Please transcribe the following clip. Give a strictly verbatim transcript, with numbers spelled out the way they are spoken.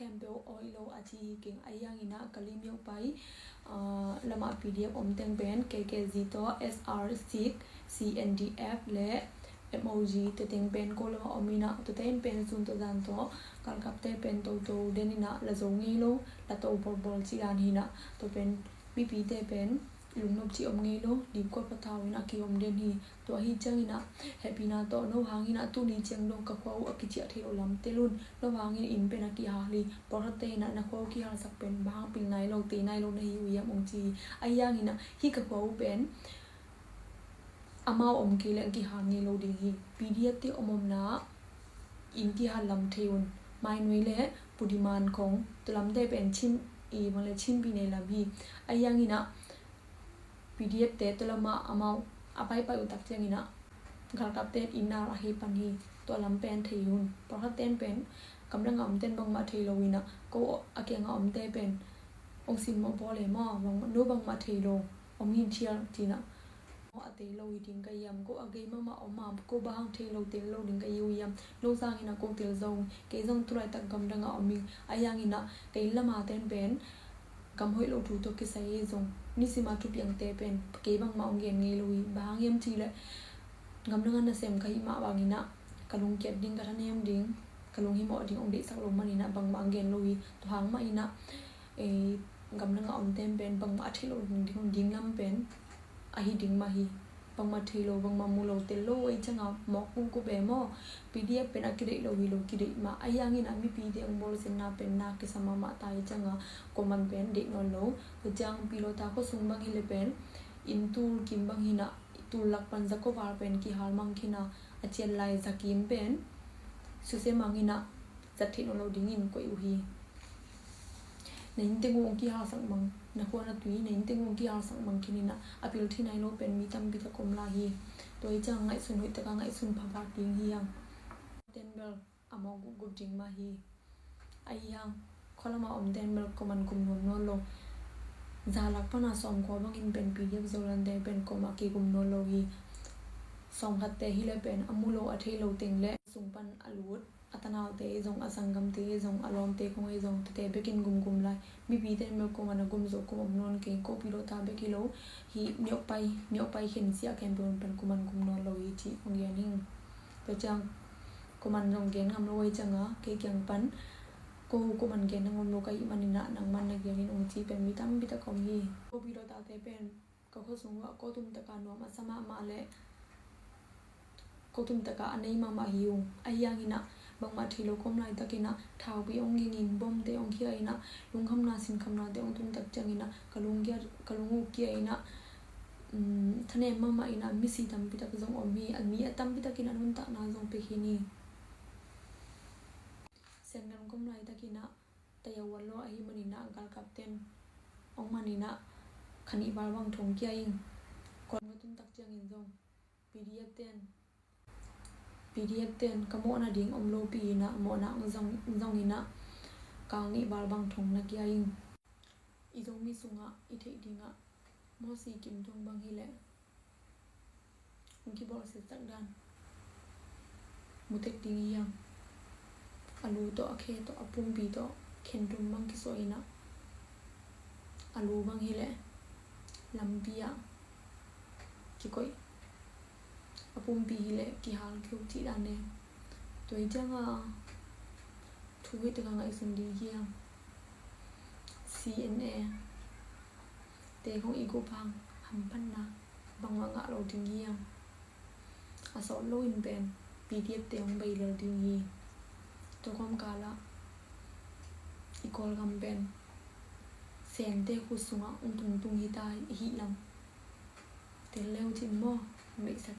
Khempeuh awih lo a ci hi keng. Ahi hangin ah Kalaymyo pai, aa, lamah P D F om teng pen K K Z tawh S R six, C N D F le M O G te teng pen ko lamah om in ah, tuate in pen sun tawh zan tawh galkapte pen toto den in ah la zo ngei lo, la to bawlbawl ci dan hi in ah, tua pen mipite pen lungnop cih om ngei lo, limkuapa thau in a kiom den hi. Tua hi ciangin ah hehpihna tawh no hangin ah tuni ciang dong ka khua uh a kiciah thei lo lam tel un. No hangin inn pen a kihal hi. Pawlkhatte in ah na khua uh kihalsak pen bang hang pil nai lo, tei nai lo na hi uh hiam hong ci hi. Ahi hangin ah hih ka khua uh pen amau om kei leh hong kihal ngei lo ding hi. P D F te om omna ah inn kihal lam thei un. Mainuai le Pudiman khong tua lamte pen Chin, i bang le Chin pi nei lam hi. Ahi hangin ah P D F te tua lamah amau a paipai uh tak ciangin ah galkapte in inn nal a hei pan hi. Tua lam pen thei un. Pawlkhatte in pen gamdang a omte in bangmah thei lo in ah, ko a kiangah omte pen hong simmawh bawl e maw, bang, no bangmah thei lo, om hi thial ci in ah. A tei lo hi ding ka hiam, ko a gei mahmah om a, ko bang hang thei lo tel lo ding ka hi uh hiam? No sangin ah ko tel zo, kei zong tulaitak gamdang a om ing. Ahi hangin ah ka inn lama ten pen gam hoih lo thu tawh kisai hi zong, nisim a thupiangte pen kei bangmah hong gen ngei lo hi. Bang hang hiam cih leh gamdang a nasem ka hih mah bangin ah ka lungkiat ding, ka thanem ding, ka lunghimawh ding hong deihsak lo manin ah bangmah hong gen lo hi. Tua hang mahin ah, eh, gamdang a omte in pen bangmah a theih loh ding, ding lam pen ahi ding mah hi. Bangmah thei lo, bangmah mu lo, tel lo ahih ciang a mawk kumkup e maw. P D F pen a kideih lo hi lo, kideih mah. Ahi hangin ah mipite hong bawlsiatna pen na kisa mahmah ta ahih ciang a, kuaman pen deih nawn lo. Tua ciang Pilota khuasung bang hi leh pen inn tul kim bang hi in ah, tul lak pan za kua val pen kihal mang khin a, a cian lai za kim pen susia mang hi in ah, zat theih nawn lo dingin koih uh hi. Na inn teng uh hong kihalsak mang, na khua na tui, na inn teng uh hong kihalsak mang khin in ah, a pil thei nai lo pen mi tampi tak om lai hi. Tua ahih ciang ngaihsun hoih tak a, ngaihsun pha vak ding hi hang. Ten bel a mawk gupgup ding mah hi. Ahi hang khua lamah omte in bel kuaman gum nuam nawn lo. Za lak pan a sawmkua bangin pen P D F Zolandte pen kuamah kigum nawn lo hi. Sawmkhatte hi leh pen a mu lo, a thei lo teng le sung pan a lut, a tanaute zong, a sanggamte zong, a lawmte khong zong, tuate bekin gumgum lai. Mipite in bel kuaman a gum zo kum om nawn kei, ko Pilota bek hi lo, hih Myauk Pai, Myauk Pai khen siah khempeuh in pen kuaman gum nawn lo hi cih hong gen ing. Tua ciang kuaman zong gen ngam lo ahih ciang a, kei kiang pan ko kuaman gen ngam lo ka hih manin ah nangman na gen in hong ci pen mi tampi tak om hi. Ko Pilotate pen ka khuasung uh ah ko tum tak a nuam a sa mahmah leh ko tum tak a a nei mahmah hi ung. Ahi hangin ah bangmah thei lo ka om laitakin ah thaupi hong ging in, bomte hong khia in ah, lungkhamna sinkhamnate hong tun tak ciangin ah ka lung kia, ka lung uh kia in ah, um, thanem mahmah in ah misi tampi tak zong om hi. A mi a tampi takin a nuntakna zong pia khin hi. Sengdan ka om laitakin ah taya uan lo ahih manin ah galkapte in hong man in ah kha nih val bang thong kia ing. Kawlgam ka tun tak ciangin zong P D F te in, P D F te in ka mawhna ding om lopi in ah, mawhna hong zong, zong in ah kal nih val bang thong na kia ing. I Zomi sungah i theih dingah Mawsi Kim Thung bang hi leh hong kibawlsiat sak dan mu tek ding hi hang. A lu tawh, a khe tawh, a pumpi tawh khen tum bang kisuah in ah, a lu bang hi leh lampi ah kikoih, a pumpi hi leh kihal keu cih dan e. Tua hi ciang a thu hoih tak a ngaihsun ding hi hang. C N A te khong i gup hang hamphatna bangmah ngah lo ding hi hang. A sawt loin pen P D F te hong bei lel ding hi. Tua kawmkal ah i Kawlgam pen Sente khut sungah hong tungtung hi ta i hih lam tel le uh cin maw, hong deihsak.